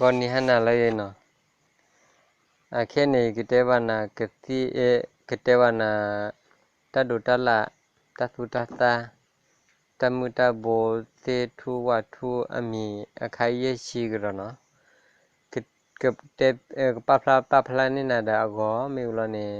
ဂီၤနံၤဟါနၤလၢအဂ့ၤနီၤ, အခဲန့ၣ် ကတဲဘၣ်နၤကသံၣ်, ကတဲဘၣ်နၤ တၢ်ဒိးတၢ်လၣ်, တၢ်သူတၢ်သၣ်, တၢ်မုၢ်တၢ်ဘိ သ့ၣ်ထူၣ်ဝၣ်ထူၣ်အမံၤ အခါယဲၢ်ဆံကဒီးနီၤ, က, ကတဲ, ကပာ်ဖျါပာ်ဖျါန့ၢ်နၤဒီးအဂီၢ် မ့ၢ်ဝံၤလီၤန့ၣ်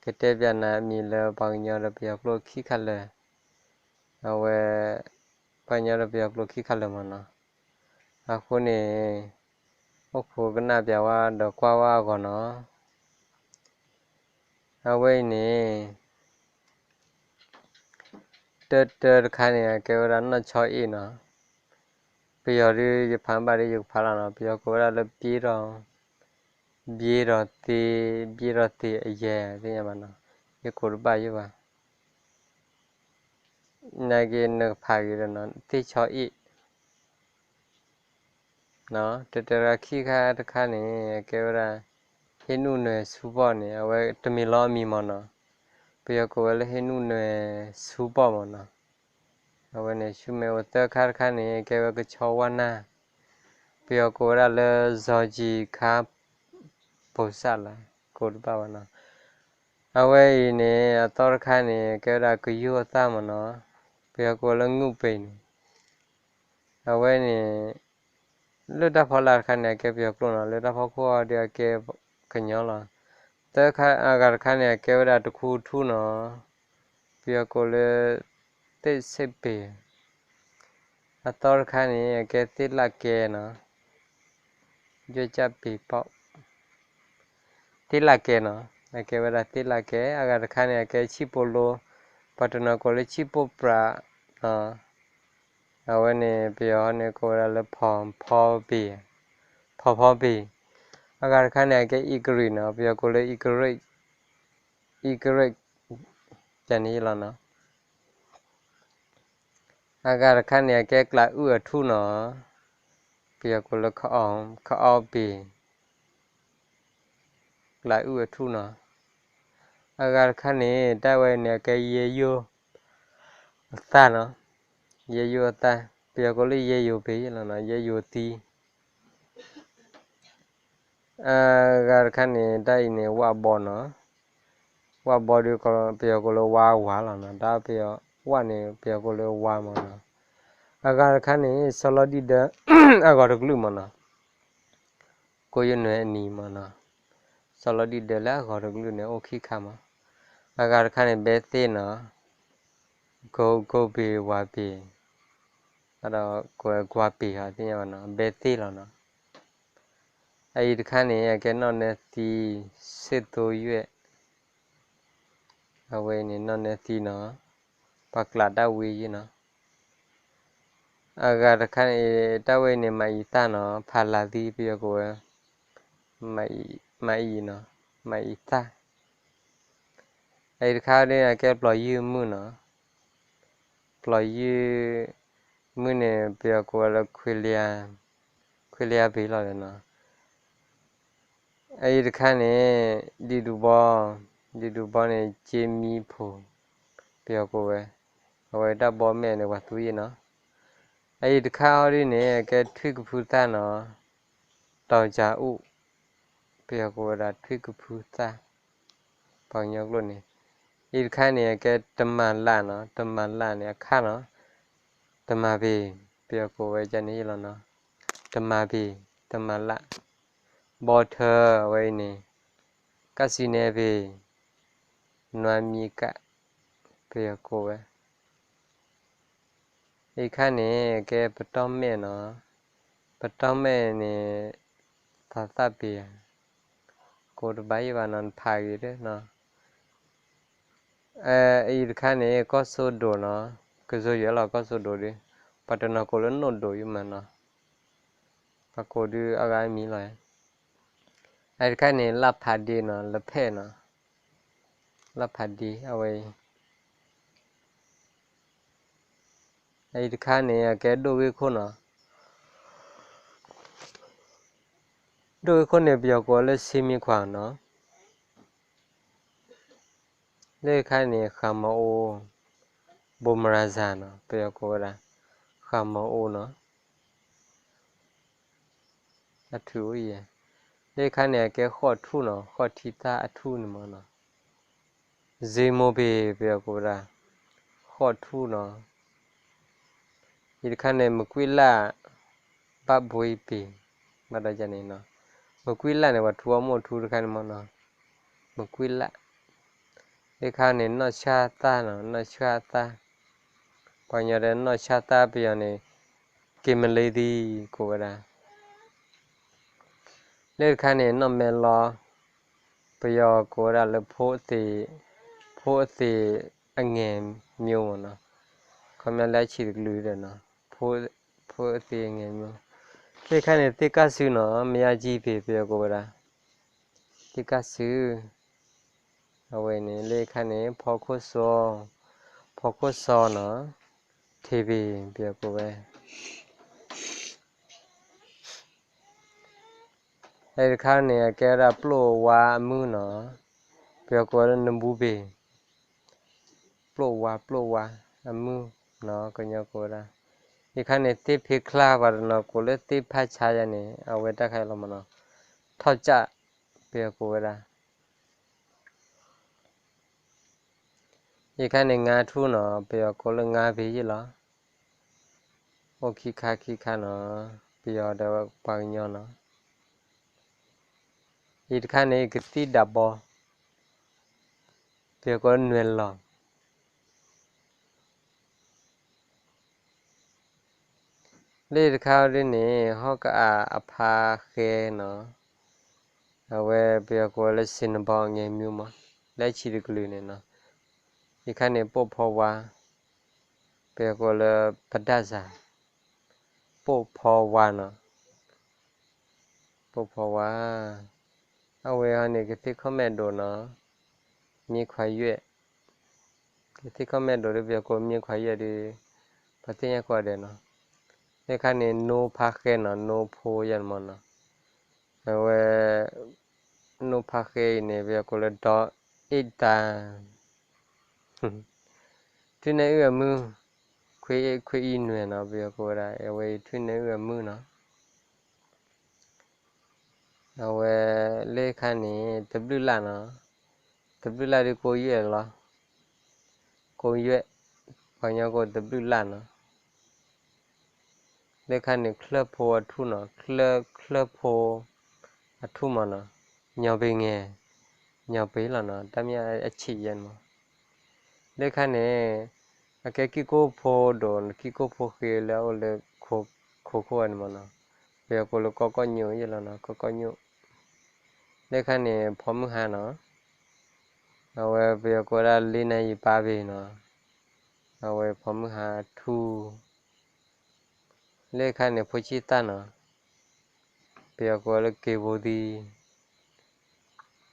ကတဲပၠးနၤအမံၤလၢပှၤကညီဒီးပယီၤကျိာ်ခံခါလၢာ်, အဝဲ ပှၤကညီဒီးပယီၤကျိာ်ခံခါလၢာ်မ့ၢ်နီၤ, အဃိန့ၣ် အိၣ်ခိးကနၣ်ပၠးဝဲဒီးကွၢ်ဝဲအဂီၢ်နီၤ, အဝဲအံၤန့ၣ် တၢတၢတခါန့ၣ် အကဲဝဲဒၣ်နီၢ်ဆီအ့ၣ်နီၤ, ပယီၤဒုးယဖးဘၣ်ဒီးယကဖးလီၤနီၤ, ပယီၤကိးဝဲဒၣ်လၢ ဘျ့ဒီးသ့, ဘျ့ဒီးသ့အယဲၢ် သ့ၣ်ညါဘၣ်နီၤ, ယကိးတဘၣ်ယဲၢ်ဘၣ်, နာ်က့နကဖးဂ့ၤဒီးနီၤ သ့ၣ်ဆီအ့ၣ် တၢတၢတခါခံခါတခါန့ၣ် အကဲဝဲဒၣ် ဟ့ၣ်နူၣ်နွဲၣ်ဆူဘီၣ်န့ၣ် အဝဲတမ့ၢ်လီၤအမံၤမ့ၢ်နီၤ, ပယီၤကိးဝဲလၢဟ့ၣ်နူၣ်နွဲၣ်ဆူဘီၣ်မ့ၢ်နီၤ, အဝဲန့ၣ်ဆူမဲာ်အိၣ်သၢခါတခါန့ၣ် ကဲဝဲကဆီဝါနၢ်, ပယီၤကိးဝဲဒၣ်လၢ စီၤကံခါ ပိာ်စၣ်လၢ ကိးတဘၣ်ဘၣ်နီၤ, အဝဲအံၤန့ၣ် အသီတခါန့ၣ် ကဲဝဲဒၣ်ကယိၢ်အသၣ်မ့ၢ်နီၤ, ပယီၤကိးလၢ ငုၢ်ပ့ၤန့ၣ်, အဝဲန့ၣ် လၢတၢ်ဖီလာ်တခါန့ၣ် အကဲပယီၤကျိာ်နီၤ, လၢတၢ်ဖီခိၣ်အီၤဒီးအကဲကညီလီၤ, သၢခါအဂၤတခါန့ၣ် အကဲဝဲဒၣ်တခူထူၣ်နီၤ, ပယီၤကိးလၢ သ့ၣ်ဆ့ၣ်ပ့ၤ, အသီတခါန့ၣ် အကဲသ့ၣ်လၣ်ကဲနီၤ, ယွဲၢ်ကၢ်ပ့ၤပီၣ် သ့ၣ်လၣ်ကဲနီၤ, အကဲဝဲဒၣ်သ့ၣ်လၣ်ကဲ, အဂၤတခါန့ၣ် အကဲဆံၣ်ပိၣ်လိ, ပှၤတနီၤကိးလၢဆံၣ်ပိၣ်ပြး, အဝဲန့ၣ် ပယီၤန့ၣ်ကိးဝဲဒၣ်လၢ ဖီဖီဘ့ၣ်, ဖီဖီဘ့ၣ်, အဂၤတခါန့ၣ် အကဲအံကရံးနီၤ, ပယီၤကိးလၢ အံကရံး, အံကရံး, ကန့ၣ်လီၤနီၤ. အဂၤတခါန့ၣ် အကဲကျးအုၣ်အထူၣ်နီၤ, ပယီၤကိးလၢ ခအီဘ့ၣ်, ကျးအုၣ်အထူၣ်နီၤ. အဂၤတခါန့ၣ် တၢ်ဝဲန့ၣ် အကဲယဲယိၣ်အသၣ်နီၤ, ယဲယိၣ်အသၣ်, ပယီၤကိးလၢယဲယိၤဘ့ၣ်လီၤနီၤ, ယဲယိၤသံ. အဂၤတခါန့ၣ် တၢ်အံၤန့ၣ် ဝၣ်ဘီနီၤ, ဝၣ်ဘီဒီး ပယီၤကိးလၢဝါဝါလီၤနီၤ, တၢ်ပယီၤ ဝၣ်န့ၣ် ပယီၤကိးလၢဝါမ့ၢ်နီၤ. အဂၤတခါန့ၣ် စီၤလီၤဒံၣ်ဒၢ အဂီၤတကလုာ်မ့ၢ်နီၤ, ကိးယိၣ်နွဲၣ်အနံၤမ့ၢ်နီၤ, စီၤလီၤဒံၣ်ဒၢလၢအဂီၤတကလုာ်န့ၣ် အိၣ်ခံခါမး. အဂၤတခါန့ၣ် ဘဲသ့ၣ်နီၤ, ကိကိဘ့ၣ်ဝါဘ့ၣ်, ဒီးကွဲကွါပ့ၤဟီသ့ၣ်ညါဘၣ်နီၤ, ဘဲသ့ၣ်လီၤနီၤ. အအံၤတခါန့ၣ် အကဲနီၢ်နၢသံ, စ့ၣ်သိယွဲၣ်, အဝဲန့ၣ်နီၢ်နၢသံနီၤ, ပှၤကျးတၢ်ဝံၤယ့ၣ်နီၤ. အဂၤတခါန့ၣ် တၢ်ဝဲအံၤန့ၣ် မၤအံၤသၣ်နီၤ, ဖးလၤသံ ပယီၤကိးဝဲ မၤအံၤနီၤ, မၤအံၤသၣ်. အအံၤတခါန့ၣ် အကဲပျီၤယုၢ်မုၢ်နီၤ, ပျီၤယုၢ်မုၢ်န့ၣ် ပယီၤကိးဝဲလၢ ခွ့လၢ, ခွ့လၢဘ့ၣ်လီၤနီၤ. အအံၤတခါန့ၣ် ဒံၣ်ဒူၣ်ဘီ, ဒံၣ်ဒူၣ်ဘီန့ၣ် က့မံဖိ, ပယီၤကိးဝဲ, အဝဲတၢ်ဘီမဲာ်န့ၣ် ပှၤသူယ့ၣ်နီၤ. အအံၤတခါဟီဒ်န့ၣ် အကဲထွံၣ်ကဖုသၣ်နီၤ, တီၤကၠၤအူၣ်, ပယီၤကိးဝဲဒၣ်ထွံၣ်ကဖုသၣ်, ပှၤကညီကျိာ်န့ၣ်. အံၤတခါန့ၣ် အကဲတမၤလၣ်နီၤ, တမၤလၣ်န့ၣ် အခါနီၤ, တမၤဘ့ၣ်, ပယီၤကိးဝဲကန့ၣ်ယ့ၣ်လီၤနီၤ, တမၤဘ့ၣ်, တမၤလၣ်, ဘီထၢ အဝဲအံၤန့ၣ်, ကစံနဲဘ့ၣ်, နွါမံကၣ်, ပယီၤကိးဝဲ. အံၤတခါန့ၣ် အကဲပတီၢ်မဲာ်နီၤ, ပတီၢ်မဲာ်န့ၣ် သးသၣ်ပ့ၤဧါ, ကိးတဘၣ်ယ့ၣ်ဘၣ်နီၤ, နဖးဂ့ၤဒၣ်နီၤ. အအံၤတခါန့ၣ် ကီၢ်စိဒိၣ်နီၤ, ကစိယဲၢ်လီၤကီၢ်စိဒိၣ်ဒီး, ပှၤတနီၤကိးလၢနိၣ်ဒိၣ်ယ့ၣ်မးနီၤ, ပှၤကိးဒုးအဂၤမံၤလီၤ. အအံၤတခါန့ၣ် လၣ်ဖးဒ့နီၤ, လၢဖဲၣ်နီၤ, လၣ်ဖးဒ့ အဝဲအံၤ အအံၤတခါန့ၣ် အကဲဒိၣ်ဂ့ၢ်ခိၣ်နီၤ, ဒိၣ်ဂ့ၢ်ခိၣ်န့ၣ် ပယီၤကိးလၢ ဆ့မ့ခွါနီၤ, လၢခါန့ၣ် ဃးမၤအိ, ဘိမရၤစၤနီၤ, ပယီၤကိးဝဲဒၣ် ဃးမၤအိနီၤ. အထူၣ်အိၣ်ယဲၢ်, လၢခါန့ၣ် အကဲဃီၣ်ထူၣ်နီၤ, ဃီၣ်ထံသၣ်အထူၣ်န့ၣ်မ့ၢ်နီၤ, စ့မိၢ်ဘ့ၣ် ပယီၤကိးဝဲဒၣ် ဃီၣ်ထူၣ်နီၤ, အံၤတခါန့ၣ် မကွံာ်လၢ် ဘၣ်ဘှံးပ့ၤ, ဘၣ်ဒီးယၤန့ၣ်နီၤ, မကွံာ်လၢ်န့ၣ် ပှၤထူအီၣ်မိၢ်ထူတခါန့ၣ်မ့ၢ်နီၤ, မကွံာ်လၢ်, လၢခါန့ၣ် နီၢ်ဆၣ်သၣ်နီၤ, နီၢ်ဆၣ်သၣ်, ပှၤကညီတဲနီၢ်ဆၣ်သၣ် ပယီၤန့ၣ် က့ၤမလ့သံ ကိးဝဲဒၣ် လၢတခါန့ၣ် နီၢ်မဲလီ, ပယီၤကိးဝဲဒၣ်လၢ ဖိအသ့ၣ်, ဖိအသ့ၣ်အငယ်မျိုးမ့ၢ်နီၤ, ခီပညီလၢအဆံးတကလုာ်ဒီးနီၤ, ဖိအသ့ၣ်အငယ်မျိုး, လၢတခါန့ၣ် သ့ၣ်ကၢ်စုနီၤ, မယါကံပ့ၤ ပယီၤကိးဝဲဒၣ် သ့ၣ်ကၢ်စု, အဝဲန့ၣ် လၢတခါန့ၣ် ဖီခိၣ်စီ, ဖီခိၣ်စီနီၤ, ထံဘ့ၣ် ပယီၤကိးဝဲ လၢတခါန့ၣ် အကဲဝဲဒၣ်ပျိၢ်ဝါအမုၢ်နီၤ, ပယီၤကိးဝဲလၢနဘူးဘ့ၣ်, ပျိၢ်ဝါ ပျိၢ်ဝါအမုၢ်နီၤ, ကညီကိးဝဲဒၣ်, ယခါန့ၣ် သ့ၣ်ဖ့ချါ ပှၤတနီၤကိးလၢသ့ၣ်ဖးဆါယၤန့ၣ် အဝဲတၢ်ခါအံၤလီၤမ့ၢ်နီၤ, ထီၣ်ကၠၣ် ပယီၤကိးဝဲဒၣ် ယခါန့ၣ် ငါးထူၣ်နီၤ, ပယီၤကိးလၢငါးဘ့ၣ်ယဲၢ်လီၤ, အိၣ်ခံခါခံခါနီၤ, ပယီၤဒီးပှၤကညီနီၤ, အံၤတခါန့ၣ် ကသံၣ်ဒးဘီ, ပယီၤကိးလၢနွဲၣ်လီၤ လၢတခါဒ်န့ၣ် ဟီၣ်ကအၤအဖါဃဲနီၤ, အဝဲပယီၤကိးလၢ စ့နဘီအငဲမူမး, လၢဆံးတကလုာ်န့ၣ်နီၤ, ယခါန့ၣ် ပိာ်ဖီဝါ, ပယီၤကိးလၢ ပဒၣ်စၤ, ပိာ်ဖီဝါနီၤ, ပိာ်ဖီဝါ, အဝဲဟီန့ၣ် ကသ့ၣ်ခီၣ်မဲာ်ဒိၣ်နီၤ, မ့ၢ်ခွါယွဲၢ်, ကသ့ၣ်ခီၣ်မဲာ်ဒိၣ်ဒီး ပယီၤကိးမ့ၢ်ခွါယွဲၢ်ဒီး ပှၤသ့ၣ်ညါကိးဂၤဒဲးနီၤ, လၢခါန့ၣ် နိဖါဃဲနီၤ, နိဖိယဲၢ်န့ၣ်မ့ၢ်နီၤ, အဝဲ နိဖါဃဲအံၤန့ၣ် ပယီၤကိးလၢ ဒီးအ့ၣ်တၢ် ထွံၣ်နဲၣ်အုၣ်အမုၢ်, ခွ့အ့ၣ်ခွ့အံနွဲၣ်နီၤ, ပယီၤကိးဝဲဒၣ် အဝဲအံၤထွံၣ်နဲၣ်အုၣ်အမုၢ်နီၤ, အဝဲ လၢခါန့ၣ် တဘျုးလၢ်နီၤ, တဘျုးလၢ်ဒီးကိးယွဲၢ်လီၤ, ကိးယွဲၢ်, ပှၤကညီကိးတဘျုးလၢ်နီၤ, လၢခါန့ၣ် ချၢၣ်ဖိအထူၣ်နီၤ, ချၢၣ်, ချၢၣ်ဖိအထူၣ်မ့ၢ်နီၤ, ညီဘ့ၣ်ငဲ, ညီဘ့ၣ်လီၤနီၤ, တၢ်မ့ၢ်အဆံးယဲၢ်န့ၣ်မ့ၢ်, လၢခါန့ၣ် အကဲကံၢ်ကိၢ်ဖိဒိၣ်, ကံၢ်ကိၢ်ဖိဃ့လၢအအိၣ်လၢခိခိၣ်န့ၣ်မ့ၢ်နီၤ, ပယီၤကိးလၢကီၢ်ကီၢ်ညိၣ်ယဲၢ်လီၤနီၤ, ကီၢ်ကီၢ်ညိၣ်, လၢခါန့ၣ် ဖီမုၢ်ဟါနီၤ, အဝဲပယီၤကိးဝဲဒၣ် လ့နၤယံၤပၢ်ဘ့ၣ်နီၤ, အဝဲဖီမုၢ်ဟါထူၣ် လၢခါန့ၣ် ဖိဆံၣ်သၣ်နီၤ, ပယီၤကိးလၢက့ဘိသံ,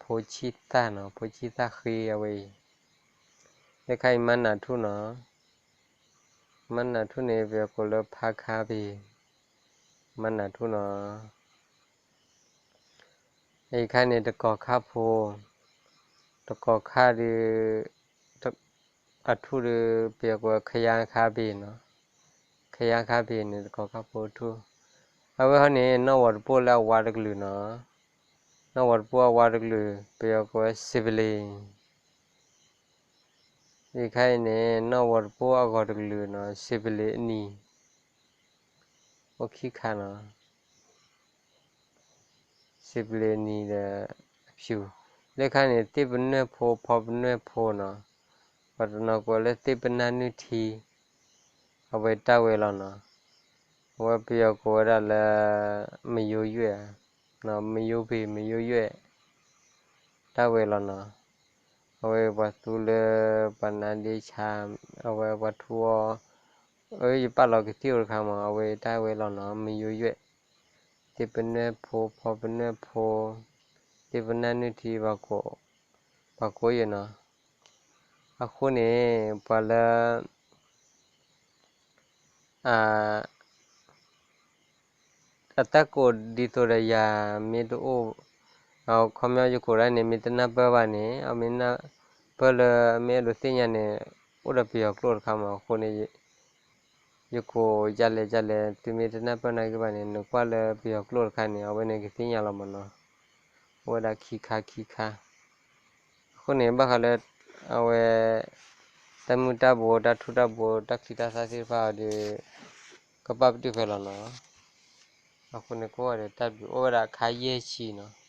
ဖိဆံၣ်သၣ်နီၤ, ဖိဆံၣ်သၣ်ဃ့အဝဲအံၤ, လၢခါအံၤ မၤနၢ်ထူၣ်နီၤ, မၤနၢ်ထူၣ်န့ၣ် ပယီၤကိးလၢဖါခါဘ့ၣ်, မၤနၢ်ထူၣ်နီၤ, အံၤခါန့ၣ် တကီၤခါဖိ, တကီၤခါဒီး အထူၣ်ဒီး ပယီၤကိးဝဲခယါခါဘ့ၣ်နီၤ, ခယါခါဘ့ၣ်န့ၣ် တကီၤခါဖိထူၣ်, အဝဲဟီန့ၣ် နီၣ်ဝီၤတပိၢ်လၢအဝါတကလုာ်နီၤ, နီၣ်ဝီၤတပိၢ်အဝါတကလုာ် ပယီၤကိးဝဲ စံးပလ့ၤ, အံၤခါအံၤန့ၣ် နီၣ်ဝီၤတပိၢ်အဂီၤတကလုာ်နီၤ စံးပလ့ၤအနံၤ, အိၣ်ခံခါနီၤ စံးပလ့ၤနံၤဒီး အဖၠူၣ်, လၢခါန့ၣ် သ့ၣ်ပနွဲၣ်ဖိ ဖီပနွဲၣ်ဖိနီၤ, ပှၤတနီၤကိးလၢသ့ၣ်ပနၢ်နုၢ်ထံ, အဝဲတၢ်ဝဲလီၤနီၤ, အဝဲပယီၤကိးဝဲဒၣ်လၢ မယိယွဲၣ်, မယိဘ့ၣ် မယိယွဲၣ်, တၢ်ဝဲလီၤနီၤ, အဝဲပှၤသူလၢ ပှၤနါဒ့ဆါ, အဝဲပှၤထူအီၤ, အၢ ယပာ်လီၤကသံၣ်အိၣ်တခါမး အဝဲတၢ်ဝဲလီၤနီၤ မယိယွဲၣ်, သ့ၣ်ပနွဲၣ်ဖိ ဖီပနွဲၣ်ဖိ, သ့ၣ်ပနၢ်နုၢ်ထံ ပှၤကိးယဲၢ်နီၤ, အဃိန့ၣ် ပှၤလၢ အတၢ်ကိးဒ်သိးဒီးယၤမ့ၢ်တအိၣ်, အခီပညီယကိးဒၣ်န့ၣ် မ့ၢ်တနၢ်ပၢၢ်ဘၣ်န့ၣ် အမ့ၢ်နၢ်ပၢၢ်လၢမ့ၢ်အဲၣ်ဒိးသ့ၣ်ညါန့ၣ် အိၣ်ဒီးပယီၤကျိာ်တခါမး အဃိန့ၣ် ယကိးယလဲၣ်ယလဲၣ် သုမ့ၢ်တနၢ်ပၢၢ်နာ်က့ဘၣ်န့ၣ် နကွၢ်လၢပယီၤကျိာ်တခါန့ၣ် အဝဲန့ၣ်ကသ့ၣ်ညါလီၤမးနီၤ. အိၣ်ဝဲဒၣ်ခံခါခံခါ. အဃိန့ၣ် ဘၣ်ဃးလၢ အဝဲ တၢ်မုၢ်တၢ်ဘိ တၢ်ထူတၢ်ဘိ တၢ်ချံတၢ်သၣ်သ့ၣ်တဖၣ်ဒီး ကပာ်ပတုာ်ဖဲလီၤနီၤ. အဃိန့ၣ် ကိးဂၤဒဲးတၢ်ဘျုး အိၣ်ဝဲဒၣ်ခါယဲၢ်ဆံနီၤ.